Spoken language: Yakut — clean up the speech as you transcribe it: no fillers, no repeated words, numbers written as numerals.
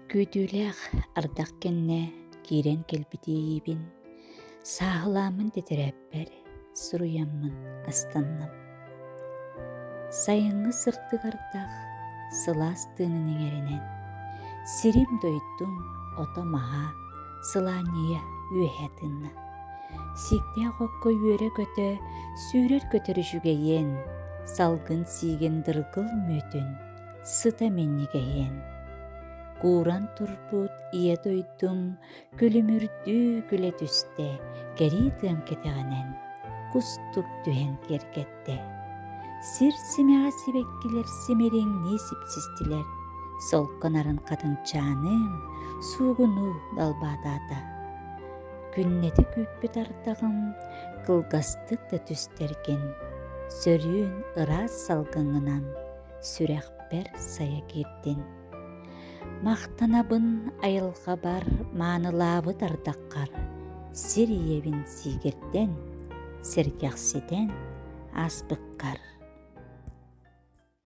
Күүтүүлээх ардах кэннэ киирэн кэлбит иэйиибин сааһылааммын тэтэрээппэр суруйаммын астанным. Сайыҥҥы сырдык ардах сылаас тыынын иҥэринэн, сирим-дойдум ото-маһа сылаанньыйа үөһэ тыынна. Сииктээх окко үөрэ-көтө сүүрэр-көтөр үчүгэйиэн, салгын сиигин дыргыл мүөтүн сыта минньигэһиэн. Кууран турбут ийэ дойдум күлүмүрдүү күлэ түстэ, кэрии тыам кэтэҕинэн кустук түһэн киэргэттэ. Сир симэҕэ сибэккилэр симириҥнии сипсистилэр, солко нарын хатыҥчааным суугунуу далбаатаата. Күннэтэ күүппүт ардаҕым кылгастык да түстэргин, сөрүүн ыраас салгыҥҥынан сүрэхпэр сайа киирдин. Махтанабын айылҕабар маанылаабыт ардаххар, сир ийэбин сиигирдэн, сэргэхситэн ааспыккар.